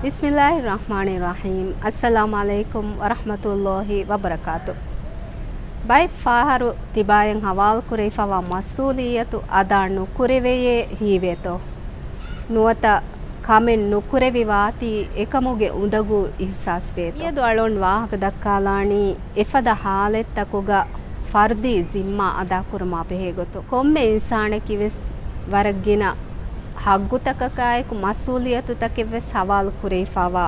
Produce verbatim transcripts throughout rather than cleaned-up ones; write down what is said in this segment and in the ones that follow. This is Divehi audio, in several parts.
ބިސްމިއްލާހި ރަޙްމާނި ރަޙީމް. އައްސަލާމް ޢަލައިކުމް ވަރަޙްމަތުﷲި ވަބަރަކާތު. ބައެއް ފަހަރު ތިބާޔަށް ހަވާލުކުރެވިފަވާ މަސްއޫލިއްޔަތު އަދާ ނުކުރެވެޔޭ ހީވޭތޯ؟ ނުވަތަ ކަމެއް ނުކުރެވި ވާތީ އެކަމުގެ އުނދަގޫ އިޙްސާސް ވޭތޯ؟ މިއަދު އަޅުން ވާހަކަ ދައްކާލާނީ އެފަދަ ޙާލަތްތަކުގަ ފަރުދީ ޒިންމާ އަދާކުރުމާ ބެހޭ ގޮތުން. ކޮންމެ އިންސާނަކީ ވެސް ވަރަށް ގިނަ ޙައްޤުތަކަކާއެކު މަސްއޫލިއްޔަތުތަކެއް ވެސް ހަވާލު ކުރެވިފަވާ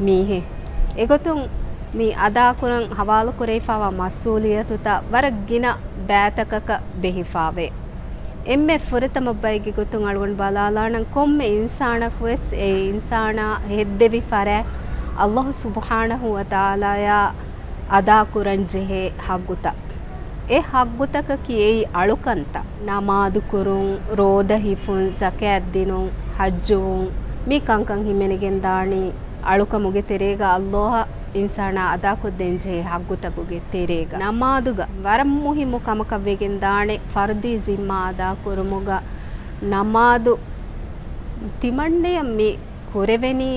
މީހެއް. އެގޮތުން މި އަދާކުރަން ހަވާލު ކުރެވިފަވާ މަސްއޫލިއްޔަތުތައް ވަރަށް ގިނަ ބައިތަކަކަށް ބެހިފަވޭ. އެންމެ ފުރަތަމަ ބައެއްގެ ގޮތުން އަޅުގަނޑު ބަލާލާނަން، ކޮންމެ އިންސާނަކު ވެސް އެ އިންސާނާ ހެއްދެވި ފަރާތް ﷲ ސުބްޙާނަހޫ ވަތަޢާލާޔާ އަދާކުރަން ޖެހޭ ޙައްޤުތައް. އެ ޙައްޤުތަކަކީ އެއީ އަޅުކަންތައް. ނަމާދު ކުރުން، ރޯދަ ހިފުން، ޒަކާތް ދިނުން، ޙައްޖުވުން، މި ކަންކަން ހިމެނިގެން ދާނީ އަޅުކަމުގެ ތެރޭގަ ﷲ އަށް އިންސާނާ އަދާކޮށްދޭން ޖެހޭ ޙައްޤުތަކުގެ ތެރޭގަ. ނަމާދުގަ ވަރަށް މުހިއްމު ކަމަކަށް ވެގެން ދާނެ ފަރުދީ ޒިންމާ އަދާކުރުމުގަ ނަމާދު ތިމަންނަޔަށް މި ކުރެވެނީ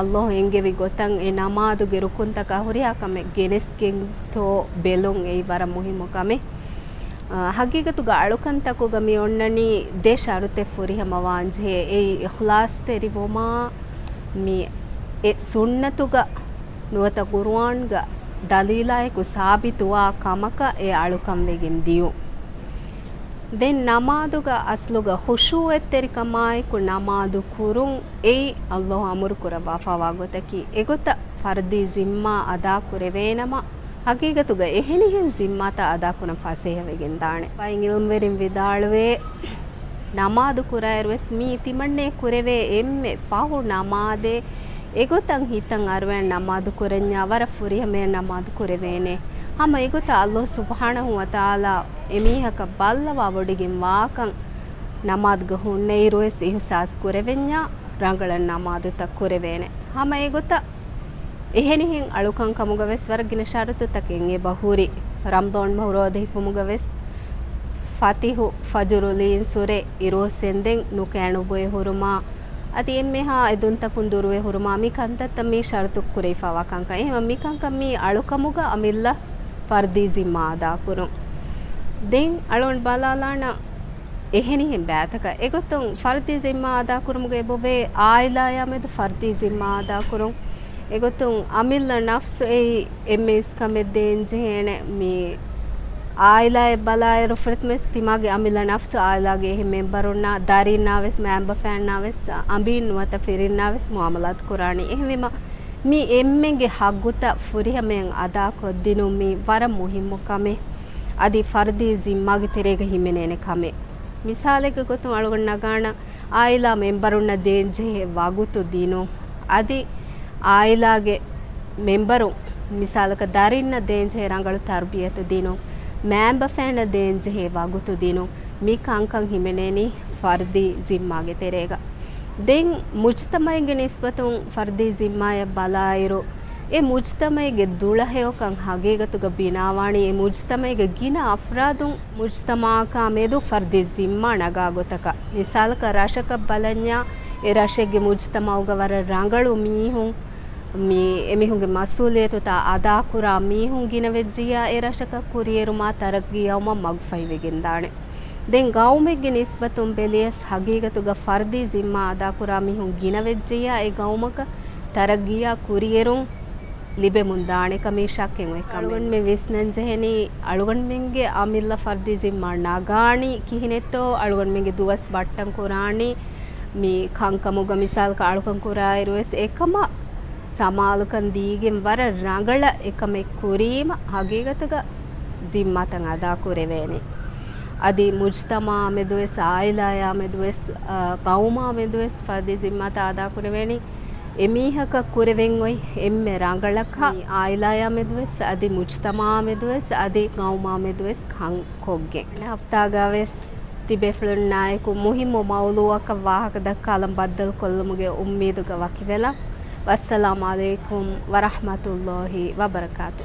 ﷲ އެންގެވި ގޮތަށް އެ ނަމާދުގެ ރުކުންތަކާ ހުރިހާ ކަމެއް ގެނެސްގެންތޯ ބެލުން އެއީ ވަރަށް މުހިއްމު ކަމެއް. އާ، ޙަޤީޤަތުގަ އަޅުކަންތަކުގަ މި އޮންނަނީ ދެ ޝަރުޠެއް ފުރިހަމަވާން ޖެހޭ. އެއީ އިޚްލާޞްތެރިވުމާ، މި އެ ސުންނަތުގަ ނުވަތަ ޤުރުއާންގަ ދަލީލާއެކު ސާބިތުވާ ކަމަކަށް އެ އަޅުކަން ވެގެން ދިޔުން. ދެން ނަމާދުގަ އަސްލުގަ ޚުޝޫޢަތްތެރިކަމާއެކު ނަމާދު ކުރުން އެއީ ﷲ އަމުރު ކުރައްވާފަވާ ގޮތަކީ. އެގޮތަށް ފަރުދީ ޒިންމާ އަދާ ކުރެވޭނަމަ، ޙަޤީޤަތުގަ އެހެނިހެން ޒިންމާތައް އަދާކުރަން ފަސޭހަ ވެގެން ދާނެ. ފައިން ޢިލްމުވެރިން ވިދާޅުވޭ، ނަމާދު ކުރާއިރު ވެސް މީ ތިމަންނޭ ކުރެވޭ އެންމެ ފަހު ނަމާދޭ. އެގޮތަށް ހިތަށް އަރުވައި ނަމާދު ކުރަންޏާ ވަރަށް ފުރިހަމަޔަށް ނަމާދު ކުރެވޭނެ. ހަމަ އެގޮތަށް ﷲ ސުބްޙާނަހޫ ވަތަޢާލާ އެމީހަކަށް ބައްލަވާވޮޑިގެން ވާކަން ނަމާދުގަ ހުންނައިރު ވެސް އިޙްސާސް ކުރެވެންޏާ ރަނގަޅަށް ނަމާދުތައް ކުރެވޭނެ. ހަމަ އެގޮތަށް އެހެނިހެން އަޅުކަން ކަމުގަ ވެސް ވަރަށް ގިނަ ޝަރުޠުތަކެއް އެބަ ހުރި. ރަމަޟާން މަހު ރޯދަ ހިފުމުގަ ވެސް ފަތިޙު، ފަޖުރު، ލީން ސުރެ، އިރުއޮއްސެންދެން ނުކާ ނުބޮއެ ހުރުމާ، އަދި އެންމެހާ އެ ދުންތަކުން ދުރުވެ ހުރުމާ، މި ކަންތައްތައް މީ ޝަރުޠު ކުރެވިފަވާ ކަންކަން. އެހެންވެ މި ކަންކަން މީ އަޅުކަމުގަ އަމިއްލަ ފަރުދީ ޒިންމާ އަދާކުރުން. ދެން އަޅުގަނޑު ބަލާލާނަން އެހެނިހެން ބައިތަކަށް. އެގޮތުން ފަރުދީ ޒިންމާ އަދާކުރުމުގަ އެބަވޭ އާއިލާޔާ މެދު ފަރުދީ ޒިންމާ އަދާކުރުން. އެގޮތުން އަމިއްލަ ނަފްސު އެއީ އެންމެ އިސްކަމެއް ދޭން ޖެހޭނެ. މި އާއިލާއެއް ބަލާއިރު ފުރަތަމަވެސް ތިމާގެ އަމިއްލަ ނަފްސު އާއިލާގެ އެހެން މެމްބަރުންނާ، ދަރިންނާ ވެސް، މައިންބަފައިންނާ ވެސް، އަނބީން ނުވަތަ ފިރިންނާ ވެސް މުއާމަލާތު ކުރާނީ. އެހެންވީމަ މި އެންމެންގެ ޙައްޤުތައް ފުރިހަމަޔަށް އަދާކޮށްދިނުން މީ ވަރަށް މުހިއްމު ކަމެއް. އަދި ފަރުދީ ޒިންމާގެ ތެރޭގަ ހިމެނޭނެ ކަމެއް. މިސާލެއްގެ ގޮތުން އަޅުގަނޑު ނަގާނަން އާއިލާ މެމްބަރުންނަށް ދޭންޖެހޭ ވަގުތު ދިނުން. އަދި އާއިލާގެ މެމްބަރުން، މިސާލަކަށް ދަރިންނަށް ދޭންޖެހޭ ރަނގަޅު ތަރުބިޔަތު ދިނުން، މައިންބަފައިންނަށް ދޭންޖެހޭ ވަގުތު ދިނުން، މި ކަންކަން ހިމެނޭނީ ފަރުދީ ޒިންމާގެ ތެރޭގަ. ދެން މުޖްތަމަޢެއްގެ ނިސްބަތުން ފަރުދީ ޒިންމާއަށް ބަލާއިރު، އެ މުޖްތަމަޢެއްގެ ދުޅަހެޔޮކަން ހަގީގަތުގަ ބިނާވާނީ އެ މުޖްތަމަޢެއްގެ ގިނަ އަފްރާދުން މުޖްތަމަޢަކާ މެދު ފަރުދީ ޒިންމާ ނަގާ ގޮތަކަށް. މިސާލަކަށް ރަށަކަށް ބަލަންޏާ، އެ ރަށެއްގެ މުޖްތަމަޢުގަ ވަރަށް ރަނގަޅު މީހުން، މި އެމީހުންގެ މަސްއޫލިއްޔަތުތައް އަދާކުރާ މީހުން ގިނަވެއްޖިއްޔާ، އެ ރަށަކަށް ކުރިއެރުމާ ތަރައްޤީއައުމަށް މަގުފަހިވެގެންދާނެ. ދެން ގައުމެއްގެ ނިސްބަތުން ބެލިޔަސް ހަގީގަތުގަ ފަރުދީ ޒިންމާ އަދާކުރާ މީހުން ގިނަވެއްޖިއްޔާ، އެ ގައުމަކަށް ތަރައްޤީއާ ކުރިއެރުން ލިބެމުން ދާނެކަމީ ޝައްކެއް އޮތް ކަމެއް. އަޅުގަނޑުމެން ވިސްނަން ޖެހެނީ، އަޅުގަނޑުމެންގެ އަމިއްލަ ފަރުދީ ޒިންމާ ނަގާނީ ކިހިނެއްތޯ، އަޅުގަނޑުމެންގެ ދުވަސް ބައްޓަން ކުރާނީ މި ކަންކަމުގަ. މިސާލަކަށް އަޅުކަން ކުރާއިރު ވެސް އެކަމަށް ސަމާލުކަން ދީގެން ވަރަށް ރަނގަޅަށް އެކަމެއް ކުރީމަ، ހަގީގަތުގަ ޒިންމާތައް އަދާކުރެވޭނެ. އަދި މުޖްތަމަޢާ މެދުވެސް، އާއިލާއާ މެދުވެސް، އާ، ޤައުމާ މެދުވެސް ފަރުދީ ޒިންމާތައް އަދާކުރެވޭނީ. އެމީހަކަށް ކުރެވެން އޮތް އެންމެ ރަނގަޅަކަށް މި އާއިލާޔާ މެދުވެސް، އަދި މުޖްތަމަޢާ މެދުވެސް، އަދި ޤައުމާ މެދުވެސް ކަން ކޮށްގެން. އަނެއް ހަފްތާގަ ވެސް ތިބޭފުޅުންނާއެކު މުހިއްމު މައުޟޫޢަކަށް ވާހަކަ ދައްކާލަން ބައްދަލުކޮށްލުމުގެ އުއްމީދުގަ ވަކިވެލަން. ވައްސަލާމް ޢަލައިކުމް ވަރަޙްމަތުﷲި ވަބަރަކާތު.